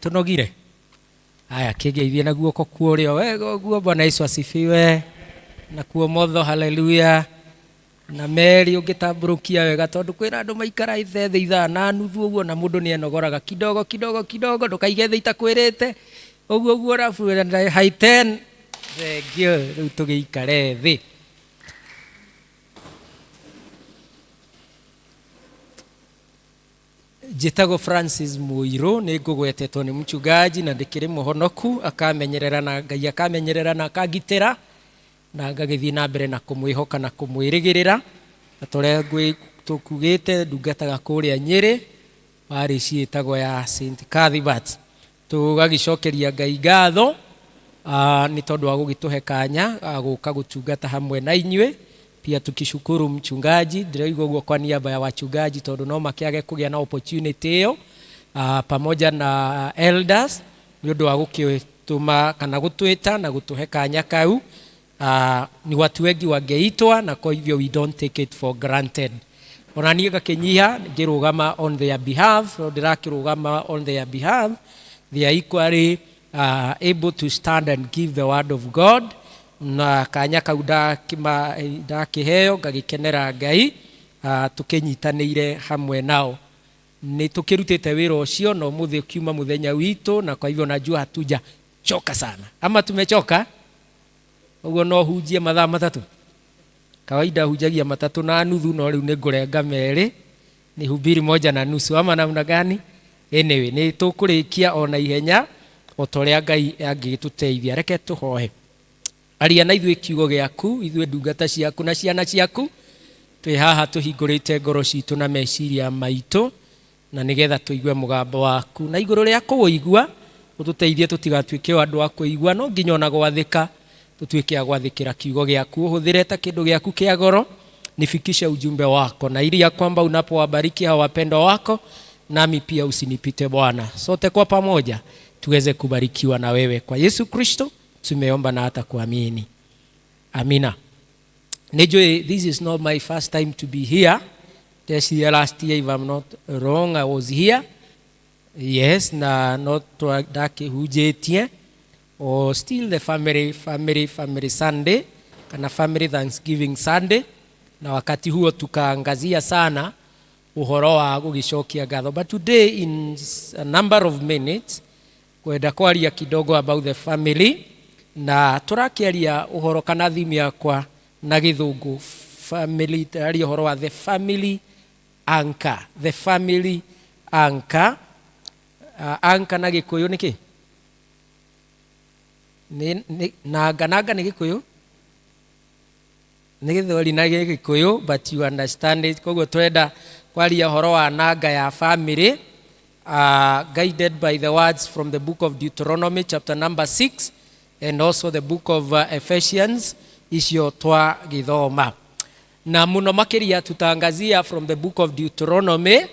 Tũnogire? Haya, kĩgeithie na guoko kwa ũrĩo wega ũguo. Bwana Yesu asifiwe. Na kuo motho, haleluya. Na meri ũngĩtambũrũkia wega, tondũ kwĩna andũ maikaraĩte thĩ ithaa na nuthu ũguo, na mũndũ nĩ enogoraga kidogo kidogo kidogo, ndũkaige thĩ itakwĩrĩte ũguo ũguo, arabu high ten. Thengiũ. Rĩu tũgĩikare thĩ. Njĩtagwo Francis Mũirũ, nĩ ngũgwetetwo nĩ mchungaji na ndĩkĩrĩ mũhonoku, akamenyerera na Ngai akamenyerera na akangitĩra, na ngagĩthiĩ na mbere na kũmwĩhoka na kũmwĩrĩgĩrĩra. Na torĩa tũkugĩte, ndungataga kũrĩa Nyĩrĩ, parish ĩtagwo ya St. Cuthbert. Tũgagĩcokeria Ngai ngatho nĩ tondũ wa gũgĩtũhe kanya ga gũka gũtungata hamwe na inyuĩ. Pia tukishukuru mchungaji, ndĩroiga ũguo kwa niaba ya wachungaji tondũ no makĩage kũgĩa na opportunity ĩyo, pamoja na elders, nĩ ũndũ wa gũkĩtũma kana gũtwĩta na gũtũhe kanya kau. Ni watu wengi wangeitwa, na kwa hivyo we don't take it for granted. Ona niĩ ngakĩnyiha ngĩrũgama on their behalf, no ndĩrakĩrũgama on their behalf. They are equally able to stand and give the word of God, na kanya kau ndakĩheo ngagĩkenera Ngai, tũkĩnyitanĩire hamwe nao. Nĩ tũkĩrutĩte wĩra ũcio na ũmũthĩ ũkiuma mũthenya witũ, na kwa hivyo najua hatuja choka sana, ama tumechoka? Ũguo no hunjie mathaa 3. Kawaida hunjagia 3.5, no rĩu nĩ ngũrenga merĩ, ni hubiri 1.5 ama namna gani? Anyway, nĩ tũkũrĩkia ona ihenya o ta ũrĩa Ngai angĩgĩtũteithia. Reke tũhoe. Aria na ithuĩ kiugo gĩaku, ithuĩ ndungata ciaku na ciana ciaku, twĩ haha tũhingũrĩte ngoro citũ na meciria maitũ, na nĩgetha tũigue mũgambo waku, na igũrũ rĩa kũũigua ũtũteithie tũtigatuĩke o andũ a kũigua, no nginya ona gwathĩka tũtuĩke a gwathĩkĩra kiugo gĩaku, ũhũthĩre ta kĩndũ gĩaku kĩa goro. Nifikishe ujumbe wako, na ili ya kwamba unapowabariki hawa wapendwa wako, nami pia usinipite Bwana. Sote kwa pamoja tuweze kubarikiwa na wewe. Kwa Yesu Kristo tumeomba na hata kuamini. Amina. Nĩnjũĩ this is not my first time to be here. This year, last year, if I'm not wrong, I was here. Yes, na no ndakĩhunjĩtie or still the family Sunday kana family Thanksgiving Sunday, na wakati huo tukaangazia sana ũhoro wa gũgĩcokia ngatho. But today in a number of minutes kwenda kwaria kidogo about the family, na tũrakĩaria ũhoro kana theme yakwa na gĩthũngũ family, tũraria ũhoro wa the family anchor. The family anchor. Anchor na gĩkũyũ nĩ kĩ? Nĩ nanga. Nanga nĩ gĩkũyũ, nĩ gĩthweri na gĩkũyũ, but you understand it. Koguo twenda kwaria ũhoro wa nanga ya family, guided by the words from the book of Deuteronomy chapter number 6 and also the book of Ephesians icio twagĩthoma. Na mũno makĩria tutaangazia from the book of Deuteronomy,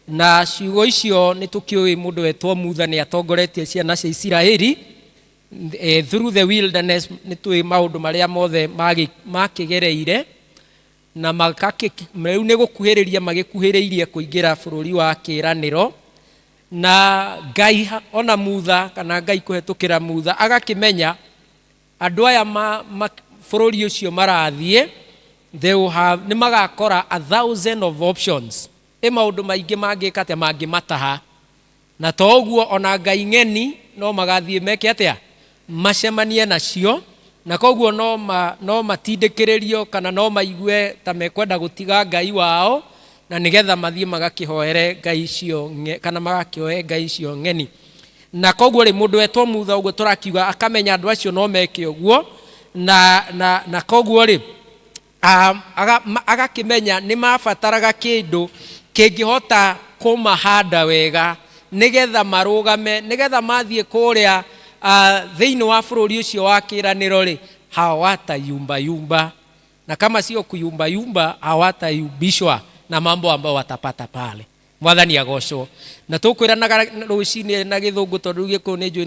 na ciugo icio nĩ tũkĩũĩ mũndũ wetwo Mutha nĩ atongoretie ciana cia Isiraeli through the wilderness. Nĩ tũĩ maũndũ marĩa mothe makĩgereire, na rĩu nĩ gũkuhĩrĩria magĩkuhĩrĩirie kũingĩra bũrũri wa kĩĩranĩro, na Ngai ona Mutha kana Ngai kũhetũkĩra Mutha agakĩmenya andũ aya bũrũri ũcio marathiĩ, they will have, nĩ magakora 1,000 of options, ĩ maũndũ maingĩ mangĩka atĩa, mangĩmataha, na to ũguo ona ngai ng'eni no magathiĩ meke atĩa, macemanie nacio, na koguo no matindĩkĩrĩrio kana no maigue ta mekwenda gũtiga Ngai wao na nĩgetha mathiĩ magakĩhoere ngai icio kana magakĩoe ngai icio ng'eni. Na koguo rĩ, mũndũ wetwo Mutha ũguo tũrakiuga akamenya andũ acio no meke ũguo, na koguo rĩ, agakĩmenya nĩ mabataraga kĩndũ kĩngĩhota kũmahanda wega nĩgetha marũgame, nĩgetha mathiĩ kũrĩa thĩinĩ wa bũrũri ũcio wa kĩĩranĩro rĩ, hawatayumbayumba, na kama sio kuyumbayumba, hawatayumbishwa na mambo ambayo watapata pale. Mwathani agocwo. Na tũkwĩranaga rũcinĩ na gĩthũngũ tondũ rĩu gĩkũyũ nĩ njũĩ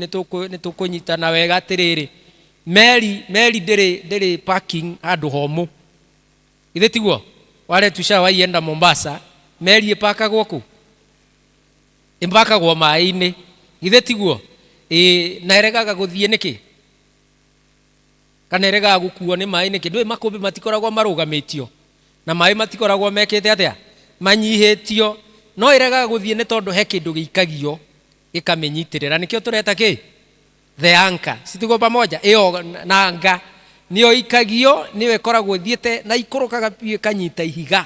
nĩ tũkũnyitana wega atĩrĩrĩ, meri ndĩrĩ parking handũ homũ, githĩ tiguo? Wale tushawaienda Mombasa, meri ĩpakagwo kũ? Ĩpakagwo maĩ-inĩ. Githĩ tiguo? Ĩĩ, na ĩregaga gũthiĩ nĩkĩ? Kana ĩregaga gũkuo nĩ maĩ nĩkĩ? Ndũĩ makũmbĩ matikoragwo marũgamĩtio na maĩ matikoragwo mekĩte atĩa? Manyihĩtio. No ĩregaga gũthiĩ nĩ tondũ he kĩndũ gĩikagio gĩkamĩnyitĩrĩra. Nĩkĩo tũreta kĩ? The anchor. Si tuko pamoja? Ĩyo nanga nĩyo ikagio, nĩyo ĩkoragwo ĩthiĩte na ikũrũkaga biũ ĩkanyita ihiga.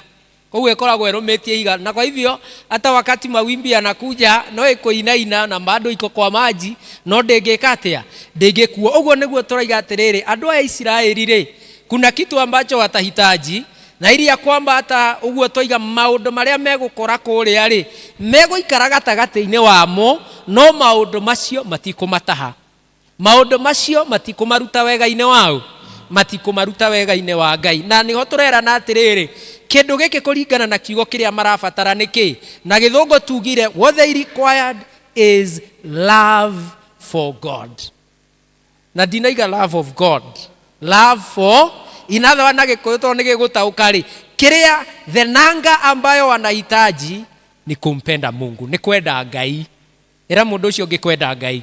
Koguo ĩkoragwo ĩrũmĩtie ihiga, na kwa hivyo hata wakati mawimbi yanakuja no ĩkũinaina na bado iko kwa maji, no ndĩngĩka atĩa? Ndĩngĩkua. Ũguo nĩguo tũraiga atĩrĩrĩ, andũ aya Isiraeli rĩ, kuna kitu ambacho watahitaji, na ili ya kwamba hata ũguo twaiga maũndũ marĩa megũkora kũrĩa rĩ, megũikara gatagatĩ-inĩ wamo, no maũndũ macio matikũmataha. Maũndũ macio matikũmaruta wega-inĩ wao, matikũmaruta wega-inĩ wa Ngai. Na nĩho tũrerana atĩrĩrĩ, kĩndũ gĩkĩ kũringana na kiugo kĩrĩa marabatara nĩ kĩ? Na gĩthũngũ tugire, what they required is love for God. Na ndinaiga love of God, love for, in other words, na gĩkũyũ tondũ nĩ gĩgũtaũka rĩ, kĩrĩa the nanga ambayo wanahitaji ni kumpenda Mungu, nĩ kwenda Ngai. Ĩra mũndũ ũcio ũngĩ kwenda Ngai.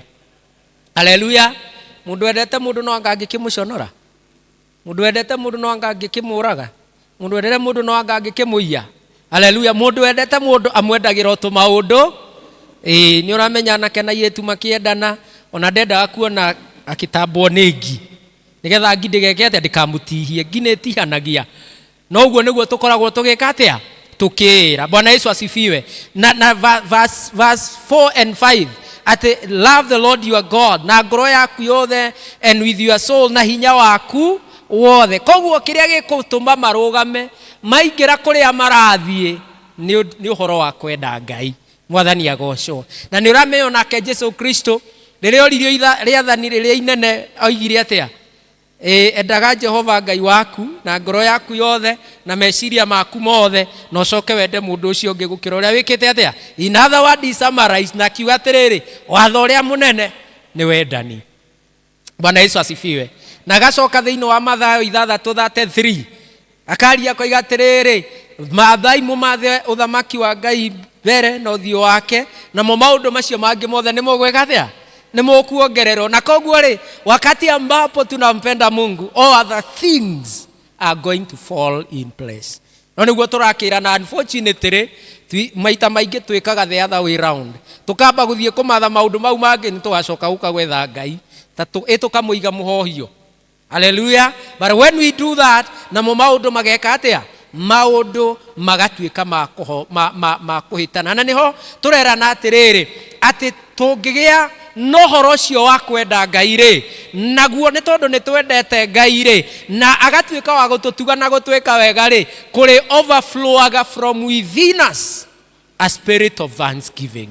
Haleluya. Mũndũ wendete mũndũ no anga angĩkĩmũconora. Mũndũ wendete mũndũ no anga angĩkĩmũraga. Mũndũ wendete mũndũ no anga angĩkĩmũiya. Haleluya. Mũndũ wendete mũndũ amwendagĩra o tũmaũndũ. Ĩĩ, nĩ ũramenya anake na airĩtu makĩendana, ona ndendaga kuona akĩtambwo nĩ ngi. Nĩgetha ngi ndĩgeke atĩa? Ndĩkamũtihie. Ngi nĩ ĩtihanagia. No ũguo nĩguo tũkoragwo tũgĩka atĩa? Tũkĩĩra. Bwana Yesu asifiwe. Na verse 4 and 5 atĩ love the Lord your God na ngoro yaku yothe and with your soul na hinya waku wothe. Koguo kĩrĩa gĩkũtũma marũgame maingĩra kũrĩa marathiĩ nĩ ũhoro wa kwenda Ngai. Mwathani agocwo. Na nĩ ũramenya onake Jesu Kristo rĩrĩa oririo rĩathani rĩrĩa inene oigire atĩa? Ĩĩ, endaga Jehova Ngai waku na ngoro yaku yothe na meciria maku mothe, na ũcoke wende mũndũ ũcio ũngĩ gũkĩra ũrĩa wĩkĩte atĩa? In other words, he summarized na akiuga atĩrĩrĩ, watho ũrĩa mũnene nĩ wendani. Bwana Yesu asifiwe. Na agacoka thĩinĩ wa Mathayo 6:33 akaria akoiga atĩrĩrĩ, mathai mũmathe ũthamaki wa Ngai mbere na ũthiũ wake, namo maũndũ macio mangĩ mothe nĩ mũgwĩka atĩa? Nĩ mũkuongererwo. Na koguo rĩ, wakati ambapo tunampenda Mungu, all other things are going to fall in place. No nĩguo tũrakĩra, na unfortunately maita maingĩ twĩkaga the other way round. Tũkamba gũthiĩ kũmatha maũndũ mau mangĩ, nĩ tũgacoka gũka gwetha Ngai ta tũkamũiga mũhohio. Hallelujah. But when we do that, namo maũndũ mageka atĩa? Maũndũ magatuĩka ma kũhĩtana. Na nĩho tũrerana atĩrĩrĩ, atĩ tũngĩgĩa na ũhoro ũcio wa kwenda Ngai rĩ, naguo nĩ tondũ nĩ twendete Ngai rĩ, na agatuĩka wa gũtũtuga na gũtwĩka wega rĩ, kũrĩ overflowaga from within us a spirit of thanksgiving.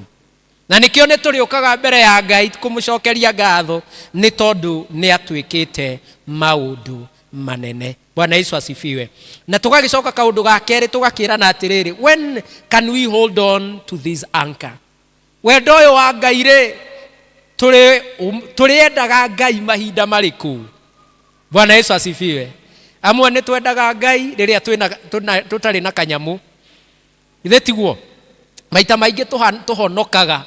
Na nĩkĩo nĩ tũrĩũkaga mbere ya Ngai kũmũcokeria ngatho, nĩ tondũ nĩ atwĩkĩte maũndũ manene. Bwana Yesu asifiwe. Na tũgagĩcoka kaũndũ ga kerĩ tũgakĩrana atĩrĩrĩ, when can we hold on to this anchor? Wendo ũyũ wa Ngai rĩ, tũrĩendaga Ngai mahinda marĩkũ? Bwana Yesu asifiwe. Amwe nĩ twendaga Ngai rĩrĩa tũtarĩ na kanyamũ. Githĩ tiguo? Maita maingĩ tũhonokaga.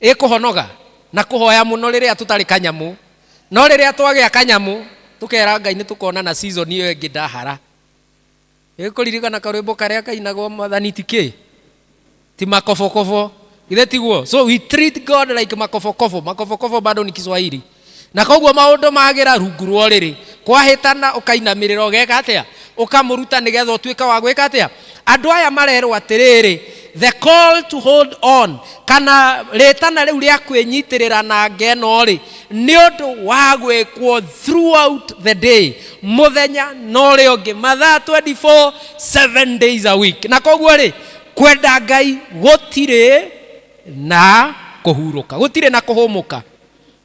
Ĩkũhonoga na kũhoya mũno rĩrĩa tũtarĩ kanyamũ. No rĩrĩa twagĩa kanyamũ, tũkera Ngai nĩ tũkonana season ĩyo ĩngĩ ndahara. Ĩkũririkana karwĩmbo karĩa kainagwo Mwathani ti kĩ? Ti makobokobo. Githĩ tiguo? So we treat God like makobokobo. Makobokobo bado ni Kiswahili. Na koguo maũndũ magĩra rungu rwa ũrĩrĩ, kwahĩtana ũkainamĩrĩra ũgeka atĩa? Ũkamũruta nĩgetha ũtuĩke wa gwĩka atĩa? Andũ aya marerwo atĩrĩrĩ, the call to hold on, kana rĩtana rĩu rĩa kwĩnyitĩrĩra na ngeno rĩ, nĩ ũndũ wa gwĩkwo throughout the day, mũthenya na ũrĩa ũngĩ, mathaa 24, 7 days a week. Na koguo rĩ, kwenda Ngai gũtirĩ na kũhurũka, gũtirĩ na kũhũmũka.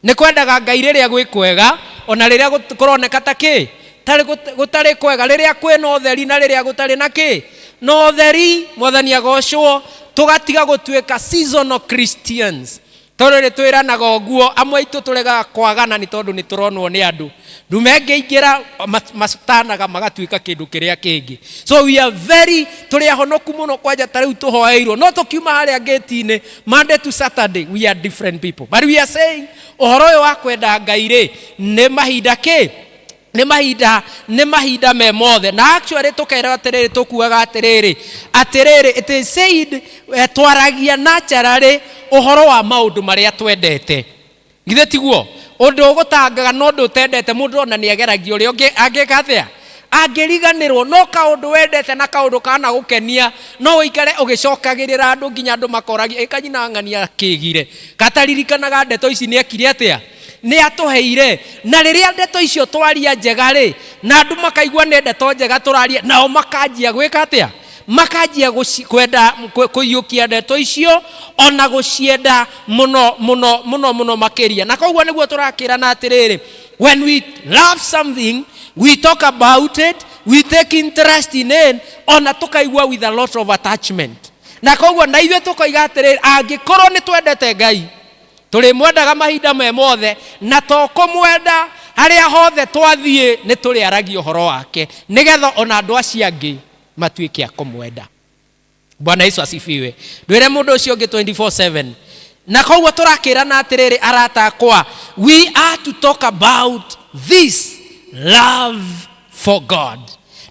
Nĩ kwendaga Ngai rĩrĩa gwĩ kwega, ona rĩrĩa kũroneka ta kĩ? Tarĩ gũtarĩ kwega, rĩrĩa kwĩna ũtheri na rĩrĩa gũtarĩ na kĩ? Na ũtheri. Mwathani agocwo. Tũgatiga gũtuĩka seasonal Christians. Tondũ nĩ twĩranaga ũguo, amwe aitũ tũregaga kwagana nĩ tondũ nĩ tũronwo nĩ andũ. Ndume ĩngĩingĩra macutanaga magatuĩka kĩndũ kĩrĩa kĩngĩ. So we are very, tũrĩ ahonoku mũno kwanja ta rĩu tũhoeirwo. No tũkiuma harĩa gate-inĩ, Monday to Saturday, we are different people. But we are saying, ũhoro ũyũ wa kwenda Ngai rĩ, nĩ mahinda kĩ? Nĩ mahinda, nĩ mahinda me mothe. Na actually tũkerwo atĩrĩrĩ, tũkuaga atĩrĩrĩ, atĩrĩrĩ, it is said, twaragia naturally ũhoro wa maũndũ marĩa twendete. Githĩ tiguo? Ũndũ ũgũtangaga na ũndũ ũtendete, mũndũ ona nĩ ageragia ũrĩa ũngĩ angĩka atĩa? Angĩriganĩrwo, no kaũndũ wendete na kaũndũ kana gũkenia, no ũikare ũgĩcokagĩrĩra andũ nginya andũ makoragia, ĩ kanyina ng'ania akĩgire. Kataririkanaga ndeto ici nĩ ekire atĩa? Nĩ atũheire. Na rĩrĩa ndeto icio twaria njega rĩ, na andũ makaigua nĩ ndeto njega tũraria, nao makanjia gwĩka atĩa? Makanjia kwenda kũiyũkia ndeto icio, ona gũcienda mũno, mũno, mũno, mũno makĩria. Na koguo nĩguo tũrakĩrana atĩrĩrĩ, when we love something, we talk about it, we take interest in it, ona tũkaigua with a lot of attachment. Na koguo na ithuĩ tũkoiga atĩrĩrĩ, angĩkorwo nĩ twendete Ngai, tũrĩmwendaga mahinda me mothe, na to kũmwenda harĩa hothe twathiĩ nĩ tũrĩaragia ũhoro wake, nĩgetha ona andũ acio angĩ matuĩke a kũmwenda. Bwana Yesu asifiwe. Ndwĩre mũndũ ũcio ũngĩ 24/7. Na koguo tũrakĩrana atĩrĩrĩ, arata akwa, we are to talk about this love for God.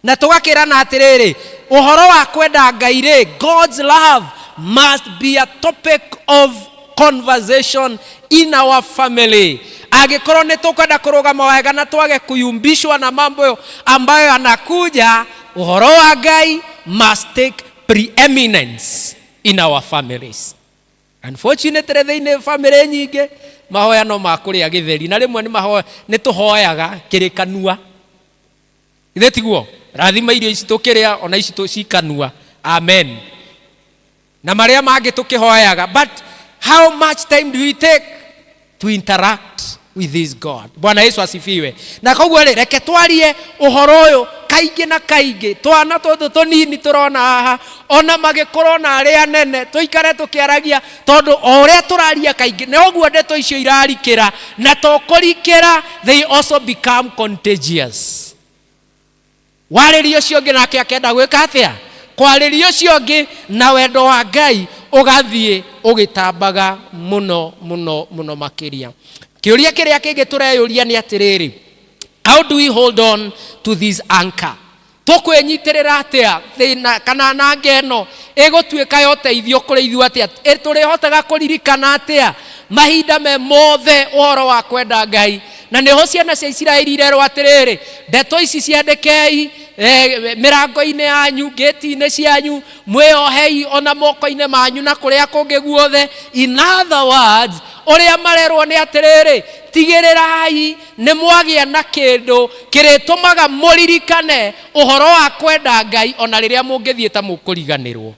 Na tũgakĩrana atĩrĩrĩ, ũhoro wa kwenda Ngai rĩ, God's love must be a topic of conversation in our family. Angĩkorwo nĩ tũkwenda kũrũgama wega na twage kuyumbishwa na mambo ambayo yanakuja, ũhoro wa Ngai must take preeminence in our families. Unfortunately, thĩinĩ family nyingĩ mahoya no ma kũrĩa gĩtheri, na rĩmwe nĩ tũhoyaga kĩrĩ kanua. Githĩ tiguo? Rathima irio ici tũkĩrĩa, ona ici cikanua. Amen. Na marĩa mangĩ tũkĩhoyaga. But how much time do we take to interact with this God? Bwana Yesu asifiwe. Na koguo rĩ, reke twarie ũhoro ũyũ kaingĩ na kaingĩ. Twana tũtũ tũnini tũrona haha, ona magĩkũrwo na arĩa anene, tũikare tũkĩaragia, tondũ o ũrĩa tũraria kaingĩ, noguo ndeto icio irarikĩra, na to kũrikĩra, they also become contagious. Warĩria ũcio ũngĩ nake akenda gwĩka atĩa? Kwarĩria ũcio ũngĩ, na wendo wa Ngai ũgathiĩ ũgĩtambaga mũno, mũno, mũno makĩria. Kĩũria kĩrĩa kĩngĩ tũreyũria nĩ atĩrĩrĩ, how do we hold on to this anchor? Tũkwĩnyitĩrĩra atĩa thĩna kana nanga ĩno ĩgũtuĩka ya ũteithio kũrĩ ithuĩ atĩa? Tũrĩhotaga kũririkana atĩa mahinda me mothe ũhoro wa kwenda Ngai? Na nĩho ciana cia Isiraeli irerwo atĩrĩrĩ, ndeto ici ciandĩkei, mĩrango-inĩ yanyu, ngĩti-inĩ cianyu, mwĩohei ona moko-inĩ manyu na kũrĩa kũngĩ guothe. In other words, ũrĩa marerwo nĩ atĩrĩrĩ, tigĩrĩrai nĩ mwagĩa na kĩndũ kĩrĩtũmaga mũririkane ũhoro wa kwenda Ngai ona rĩrĩa mũngĩthiĩ ta mũkũriganĩrwo.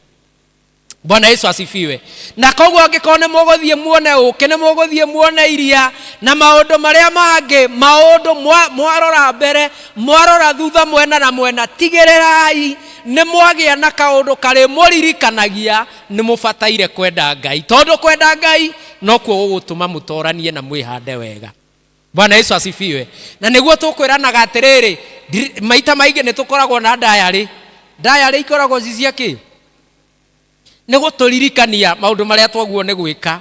Bwana Yesu asifiwe. Na koguo angĩkorwo nĩ mũgũthiĩ muone ũkĩ, nĩ mũgũthiĩ muone iria na maũndũ marĩa mangĩ, maũndũ mwarora mbere, mwarora thutha, mwena na mwena, tigĩrĩrai nĩ mwagĩa na kaũndũ karĩ mũririkanagia nĩ mũbataire kwenda Ngai, tondũ kwenda Ngai nokuo gũgũtũma mũtoranie na mwĩhande wega. Bwana Yesu asifiwe. Na nĩguo tũkwĩranaga atĩrĩrĩ, maita maingĩ nĩ tũkoragwo na diary. Diary ikoragwo ci cia kĩ? Nĩ gũtũririkania maũndũ marĩa twaguo nĩ gwĩka.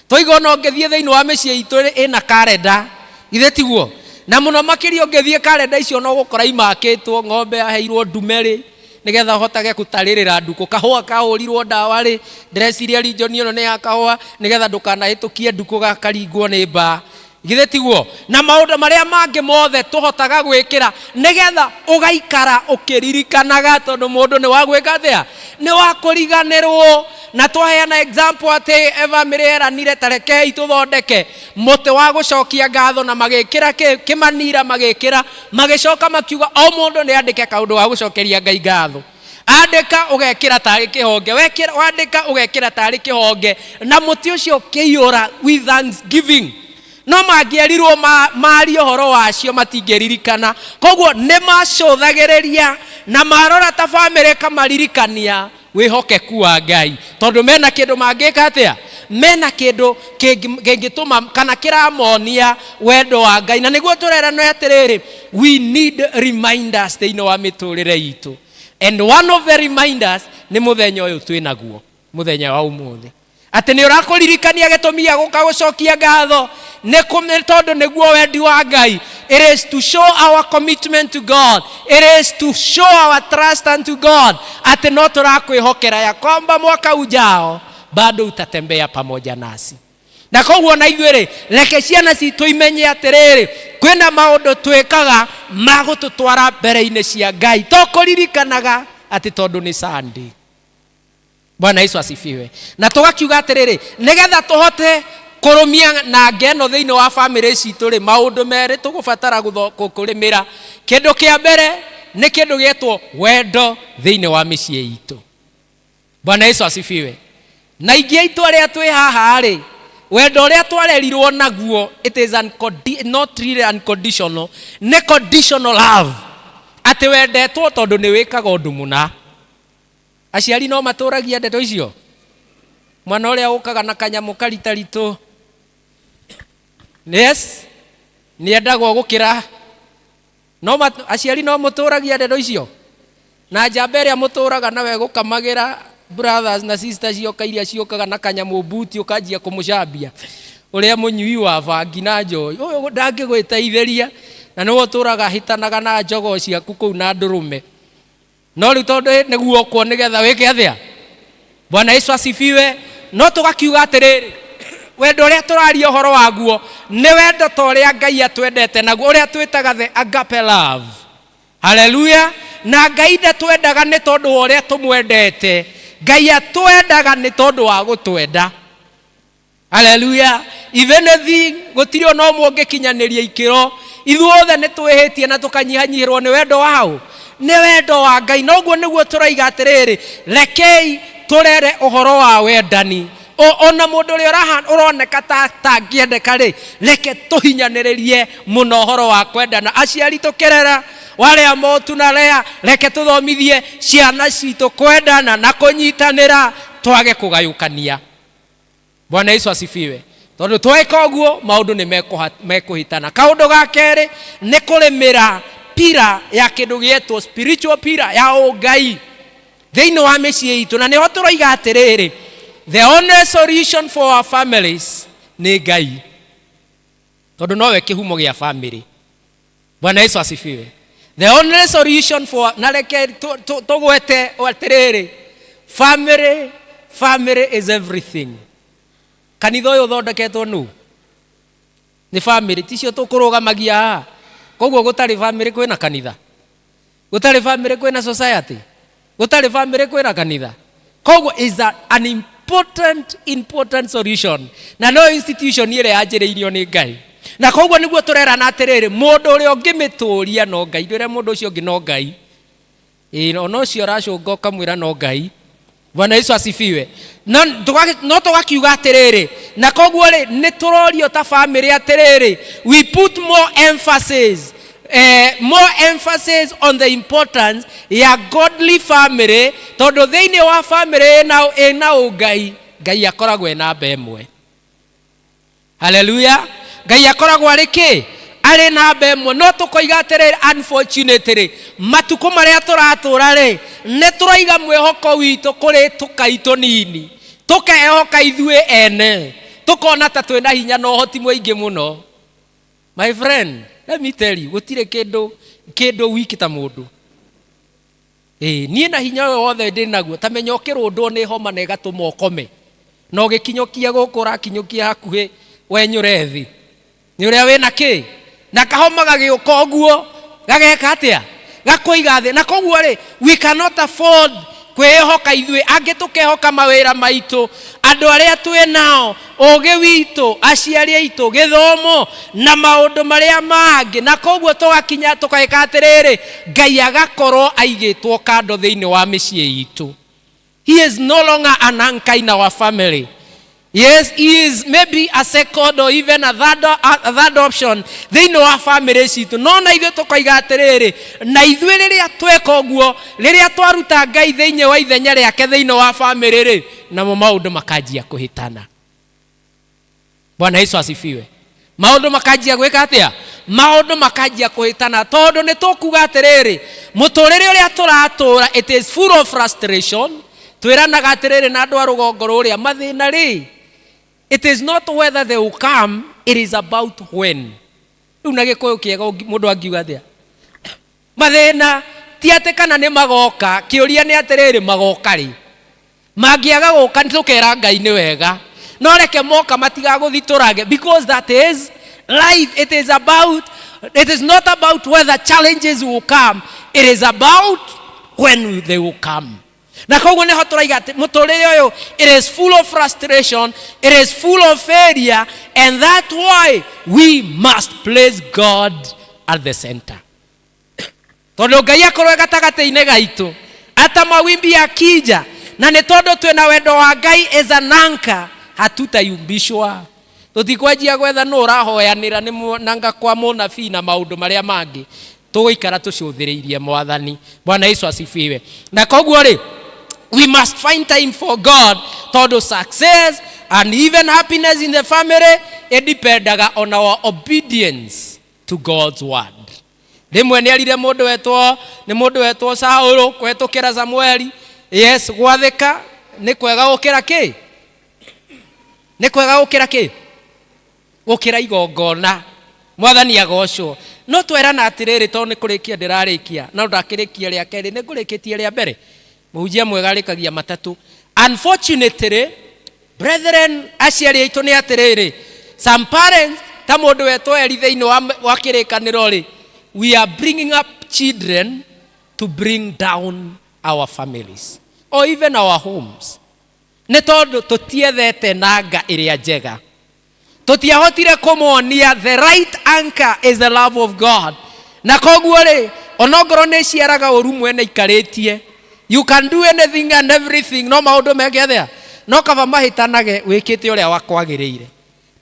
Twaigua ona ũngĩthiĩ thĩinĩ wa mĩciĩ itũ ĩna karenda, githĩ tiguo? Na mũno makĩria ũngĩthiĩ karenda icio no ũgũkora imakĩtwo, ng'ombe yaheirwo ndume rĩ, nĩgetha ũhotage gũtarĩrĩra ndukũ, kahũa kahũrirwo ndawa rĩ, ndĩreciria region ĩno nĩ ya kahũa, nĩgetha ndũkanahĩtũkie ndukũ gakaringwo nĩ mbaa. Githĩ tiguo? Na maũndũ marĩa mangĩ mothe tũhotaga gwĩkĩra nĩgetha ũgaikara ũkĩririkanaga, tondũ mũndũ nĩ wa gwĩka atĩa? Nĩ wa kũriganĩrwo. Na twaheana example atĩ Eva mĩrĩ eranire ta rekei tũthondeke mũtĩ wa gũcokia ngatho, na magĩkĩra kĩmanira, magĩkĩra, magĩcoka makiuga o mũndũ nĩ andĩke kaũndũ ga gũcokeria Ngai ngatho. Andĩka ũgekĩra tarĩ kĩhonge, wekĩra, wandĩka ũgekĩra tarĩ kĩhonge, na mũtĩ ũcio ũkĩiyũra with thanksgiving. No mangĩerirwo marie ũhoro wacio matingĩririkana. Koguo nĩ macũthagĩrĩria na marora ta bamĩrĩ ĩkamaririkania wĩhokeku wa Ngai, tondũ mena kĩndũ mangĩka atĩa? Mena kĩndũ kĩngĩtũma kana kĩramonia wendo wa Ngai. Na nĩguo tũrerano atĩrĩrĩ, we need reminders thĩinĩ wa mĩtũrĩre itũ, and one of the reminders nĩ mũthenya ũyũ twĩ naguo, mũthenya wa ũmũthĩ, atĩ nĩ ũrakũririkania gĩtũmi gĩa gũka gũcokia ngatho nĩ tondũ nĩguo wendi wa Ngai. It is to show our commitment to God, it is to show our trust unto God, atĩ no tũrakwĩhokera ya kwamba mwaka ujao bado utatembea pamoja nasi. Na koguo na ithuĩ rĩ, reke ciana citũ imenye atĩrĩrĩ, kwĩna maũndũ twĩkaga ma gũtũtwara mbere-inĩ cia Ngai, to kũririkanaga atĩ tondũ nĩ Sunday. Bwana Yesu asifiwe. Na tũgakiuga atĩrĩrĩ, nĩgetha tũhote kũrũmia na ngeno thĩinĩ wa famĩlĩ citũ rĩ, maũndũ merĩ tũgũbatara kũrĩmĩra. Kĩndũ kĩa mbere nĩ kĩndũ gĩetwo wendo thĩinĩ wa mĩciĩ itũ. Bwana Yesu asifiwe. Na ingĩ aitũ arĩa twĩ haha rĩ, wendo ũrĩa twarerirwo naguo, it is not really unconditional, nĩ conditional love, atĩ wendetwo tondũ nĩ wĩkaga ũndũ mũna. Aciari no matũragia ndeto icio. Mwana ũrĩa ũkaga na kanyamũ karitaritũ, yes, nĩ endagwo gũkĩra no aciari no mũtũragia ndeto icio. Na njamba ĩrĩa mũtũraga nawe gũkamagĩra brothers na sisters cioka, iria ciũkaga na kanyamũ buti, ũkanjia kũmũcambia ũrĩa mũnyui wa bangi na njohi ũyũ ndangĩgwĩteithĩria, na nĩwe ũtũraga hĩtanaga na njogoo ciaku kũu na ndũrũme. No rĩu tondũ nĩguo okwo nĩgetha wĩke atĩa? Bwana Yesu asifiwe. No tũgakiuga atĩrĩrĩ, wendo ũrĩa tũraria ũhoro waguo nĩ wendo ta ũrĩa Ngai atwendete naguo, ũrĩa twĩtaga the agape love. Haleluya. Na Ngai ndatwendaga nĩ tondũ wa ũrĩa tũmwendete, Ngai atwendaga nĩ tondũ wa gũtwenda. Haleluya. If anything, gũtirĩ ona ũmwe ũngĩkinyanĩria ikĩro. Ithuothe nĩ twĩhĩtie na tũkanyihanyihĩrwo nĩ wendo waũ, nĩ wendo wa Ngai. Noguo nĩguo tũraiga atĩrĩrĩ, rekei tũrere ũhoro wa wendani. Ona mũndũ ũrĩa ũroneka ta tangĩendeka rĩ, reke tũhinyanĩrĩrie mũno ũhoro wa kwendana. Aciari, tũkĩrera wale ambao tunalea, reke tũthomithie ciana citũ kwendana na kũnyitanĩra, twage kũgayũkania. Bwana Yesu asifiwe. Tondũ tweka ũguo, maũndũ nĩ mekũhĩtana. Kaũndũ ga kerĩ nĩ kũrĩmĩra pillar ya kĩndũ gĩetwo spiritual pillar ya ũngai thĩinĩ wa mĩciĩ itũ. Na nĩho tũroiga atĩrĩrĩ, the only solution for our families nĩ Ngai, tondũ nowe kĩhumo gĩa family. Bwana Yesu asifiwe. The only solution for, na reke tũgwete atĩrĩrĩ, family, family is everything. Kanitha ũyũ ũthondeketwo nũ? Nĩ family. Ticio tũkũrũgamagia haha? Koguo gũtarĩ family kwĩna kanitha, gũtarĩ family kwĩna society, gũtarĩ family kwĩna kanitha. Koguo is an important, important solution, na no institution ĩrĩa yanjĩrĩirio nĩ Ngai. Na koguo nĩguo tũrerana atĩrĩrĩ, mũndũ ũrĩa ũngĩmĩtũria no Ngai. Ndwĩre mũndũ ũcio ũngĩ no Ngai. Ĩĩ, ona ũcio ũracũnga ũkamwĩra no Ngai. Bwana Yesu asifiwe. No tũgakiuga atĩrĩrĩ, na koguo rĩ, nĩ tũrorio ta family atĩrĩrĩ, we put more emphasis, more emphasis on the importance ya godly family, tondũ thĩinĩ wa family ĩna ũngai, Ngai akoragwo e namba ĩmwe. Haleluya. Ngai akoragwo arĩ kĩ? Arĩ namba ĩmwe. No tũkoiga atĩrĩrĩ, unfortunately, matukũ marĩa tũratũra rĩ, nĩ tũraiga mwĩhoko witũ kũrĩ tũkai tũnini, tũkehoka ithuĩ ene, tũkona ta twĩna hinya na ũhoti mũingĩ mũno. My friend, let me tell you, gũtirĩ kĩndũ wiki ta mũndũ. Ĩĩ, niĩ na hinya ũyũ wothe ndĩ naguo, ta menya ũkĩrũndwo nĩ homa na ĩgatũma ũkome, na ũgĩkinyũkia gũkũ ũrakinyũkia hakuhĩ wenyũre thĩ nĩ ũrĩa wĩna kĩ, na kahoma gagĩũka ũguo gageka atĩa? Gakũiga thĩ. Na koguo rĩ, we cannot afford kwĩhoka ithuĩ angĩ, tũkehoka mawĩra maitũ, andũ arĩa twĩ nao, ũgĩ witũ, aciari aitũ, gĩthomo na maũndũ marĩa mangĩ. Na koguo tũgakinya tũkaĩka atĩrĩrĩ, Ngai agakorwo aigĩtwo kando thĩinĩ wa mĩciĩ itũ. He is no longer an anchor in our family. Yes, he is maybe a second or even a third option thĩinĩ wa family citũ. No na ithuĩ tũkoiga atĩrĩrĩ, na ithuĩ rĩrĩa tweka ũguo, rĩrĩa twaruta Ngai thĩinĩ wa ithenya rĩake thĩinĩ wa family rĩ, namo maũndũ makanjia kũhĩtana. Bwana Yesu asifiwe. Maũndũ makanjia gwĩka atĩa? Maũndũ makanjia kũhĩtana, tondũ nĩ tũkuga atĩrĩrĩ, mũtũrĩre ũrĩa tũratũra, it is full of frustration. Twĩranaga atĩrĩrĩ na andũ a rũgongo rũrĩa, mathĩna rĩ, it is not whether they will come, it is about when. Rĩu na Gĩkũyũ kĩega mũndũ angiuga atĩa? Mathĩna ti atĩ kana nĩ magoka, kĩũria nĩ atĩrĩrĩ, magoka rĩ? Mangĩaga gũka nĩ tũkera Ngai nĩ wega, no reke moka matigagũthitũrage, because that is life. It is not about whether challenges will come, it is about when they will come. Na koguo nĩho tũraiga atĩ mũtũrĩre ũyũ, it is full of frustration, it is full of failure, and that's why we must place God at the center. Tondũ Ngai akorwo e gatagatĩ-inĩ gaitũ, ata mawimbi yakija, na nĩ tondũ twĩna wendo wa Ngai as an anchor, hatutayumbishwa. Tũtikwanjia gwetha nũ ũrahoyanĩra nĩ nanga kwa mũnabii na maũndũ marĩa mangĩ, tũgũikara tũcũthĩrĩirie Mwathani. Bwana Yesu asifiwe. Na koguo rĩ, we must find time for God, tondũ success and even happiness in the family, it dependaga on our obedience to God's word. Rĩmwe nĩ arire mũndũ wetwo, nĩ mũndũ wetwo Saũlũ kũhetũkĩra Samueli. Yes, gwathĩka nĩ kwega gũkĩra kĩ? Nĩ kwega gũkĩra kĩ? Gũkĩra igongona. Mwathani agocwo. No twerana atĩrĩrĩ, tondũ nĩ kũrĩkia ndĩrarĩkia, no ndakĩrĩkia rĩa kerĩ, nĩ ngũrĩkĩtie rĩa mbere. Mũhunjia mwega arĩkagia matatũ. Unfortunately, brethren, aciari aitũ nĩ atĩrĩrĩ, some parents, ta mũndũ wetwo Eli thĩinĩ wa kĩrĩkanĩro rĩ, we are bringing up children to bring down our families or even our homes, nĩ tondũ tũtiethete nanga ĩrĩa njega, tũtiahotire kũmonia the right anchor is the love of God. Na koguo rĩ, onongorwo nĩ ciaraga ũru mwene ikarĩtie, you can do anything and everything, no maũndũ meke atĩa? No kaba mahĩtanage wĩkĩte ũrĩa wakwagĩrĩire,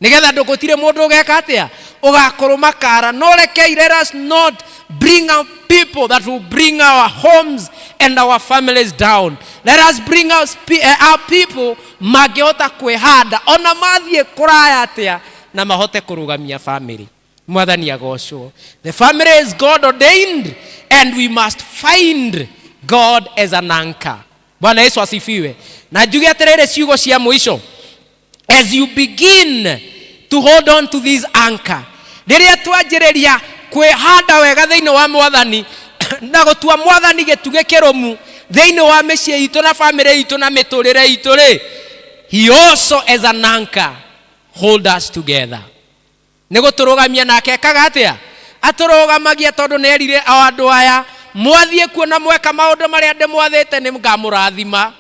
nĩgetha ndũgũtirĩ mũndũ ũgeka atĩa, ũgakũrũma kara. No rekei, let us not bring up people that will bring our homes and our families down. Let us bring our people mangĩhota kwĩhanda ona mathiĩ kũraya atĩa na mahote kũrũgamia family. Mwathani agocwo. The family is God ordained and we must find God as an anchor. Bwana Yesu asifiwe. Na njuge atĩrĩrĩ, ciugo cia mũico, as you begin to hold on to this anchor, rĩrĩa twanjĩrĩria kwĩhanda wega thĩinĩ wa Mwathani na gũtua Mwathani gĩtugĩ kĩrũmu thĩinĩ wa mĩciĩ itũ na famĩlĩ itũ na mĩtũrĩre itũ rĩ, he also as an anchor hold us together. Nĩ gũtũrũgamia nake ekaga atĩa? Atũrũgamagia, tondũ nĩ erire o andũ aya, mwathiĩ kuo na mweka maũndũ marĩa ndĩmwathĩte, nĩ ngamũrathima.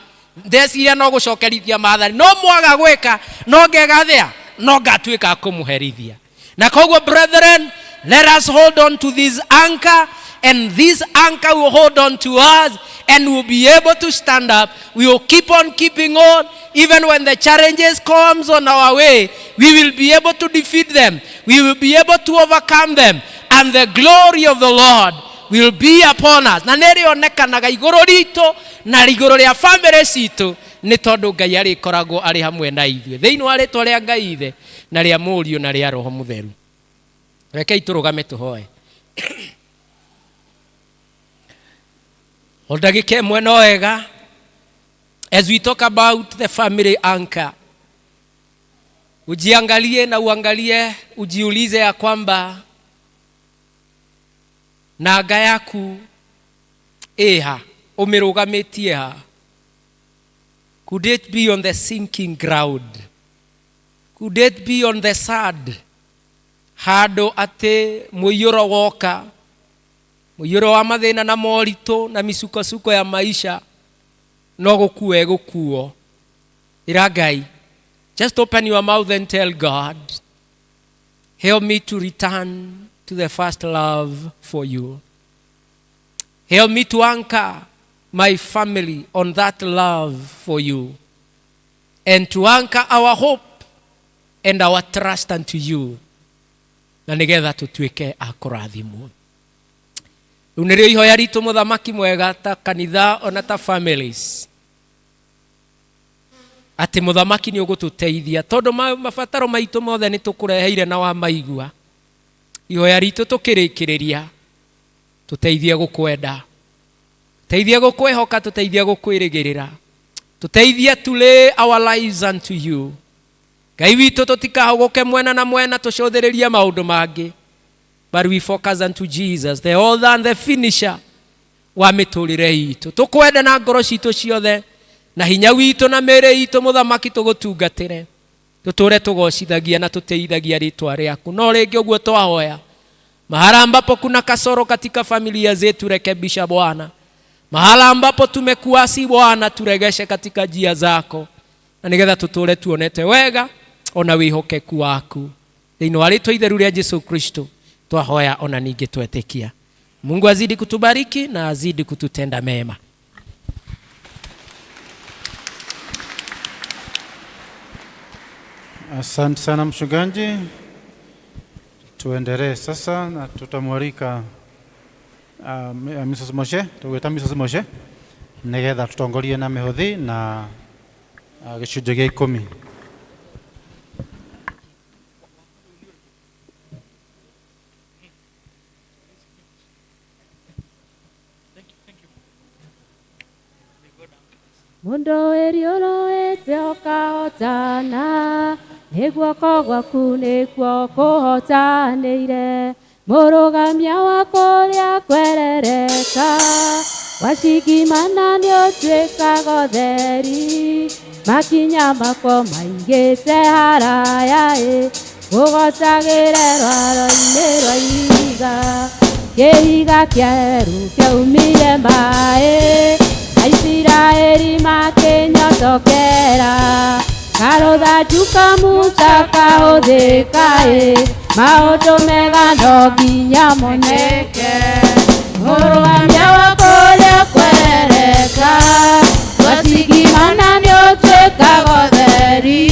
Ndeciria no gũcokerithia maathani, no mwaga gwĩka, no ngega atĩa? No ngatuĩka a kũmũherithia. Na koguo, brethren, let us hold on to this anchor, and this anchor will hold on to us and we'll be able to stand up. We will keep on keeping on. Even when the challenges comes on our way, we will be able to defeat them, we will be able to overcome them, and the glory of the Lord will be upon us, na nĩrĩonekanaga igũrũ ritũ na igũrũ rĩa famĩlĩ citũ, nĩ tondũ Ngai arĩkoragwo arĩ hamwe na ithuĩ. Thĩinĩ wa rĩtwa rĩa Ngai Ithe na rĩa Mũriũ na rĩa Roho Mũtheru, rekei tũrũgame tũhoe o ndagĩka ĩmwe. No wega, as we talk about the family anchor, ujiangalie na uangalie, ujiulize ya kwamba nanga yaku ĩha, ũmĩrũgamĩtie ha? Could it be on the sinking ground? Could it be on the sand, handũ atĩ mũiyũro woka, mũiyũro wa mathĩna na moritũ na misukosuko ya maisha, no gũkuo ĩgũkuo? Ĩra Ngai, just open your mouth and tell God, "Help me to return to the first love for you. Help me to anchor my family on that love for you and to anchor our hope and our trust unto you," na nĩgetha tũtuĩke a kũrathimwo. Rĩu nĩrĩo ihoya ritũ, Mũthamaki mwega, ta kanitha ona ta families. Atĩ mũthamaki nĩ ũgũtũteithia tondũ mabataro maitũ mothe nĩ tũkũreheire na wamaigua. Ihoya ritũ tũkĩrĩkĩrĩria, tũteithie gũkwenda, tũteithie gũkwĩhoka, tũteithie gũkwĩrĩgĩrĩra, tũteithie to lay our lives unto you. Ngai witũ, tũtikahũgũke mwena na mwena tũcũthĩrĩrie maũndũ mangĩ, but we focus unto Jesus, the author and the finisher wa mĩtũrĩre itũ. Tũkwenda na ngoro citũ ciothe na hinya witũ na mĩĩrĩ itũ, mũthamaki, tũgũtungatĩre, tũtũre tũgocithagia na tũteithagia rĩtwa rĩaku. No rĩngĩ ũguo twahoya, mahala ambapo kuna kasoro katika familia zetu, rekebisha Bwana. Mahala ambapo tumekuasi Bwana, turegeshe katika njia zako, na nigetha tutũre tuonete wega ona wĩhokeku waku. Thĩinĩ wa rĩtwa itheru rĩa Jesu Kristo twahoya ona ningĩ twetĩkia. Mungu azidi kutubariki na azidi kututenda mema. Asante sana mchungaji. Tuendelee sasa na tutamwalika Mrs. Moshe, tugwĩta Mrs. Moshe nĩgetha tũtongorie na mĩhothi na gĩcunjĩ gĩa 10. Mũndũ wĩriũrũĩte ũkahotana, nĩ guoko gwaku nĩkuo kũhotanĩire. Mũrũgamia wa kũrĩa kwerereka, wacingimana nĩũtuĩkaga ũtheri. Makinya makwa maigĩte haraya ĩ, ngũgocagĩre rwaro-inĩ rwa ihiga. Kĩhiga kĩerũ kĩaumire maĩ, Aisiraeli makĩnyotokera. Karũthanju ka Musa kahũthĩka ĩ, maũndũ mega no nginya moneke. Mũrũgamia wa kũrĩa kwerereka, twacingimana nĩũtuĩkaga ũtheri.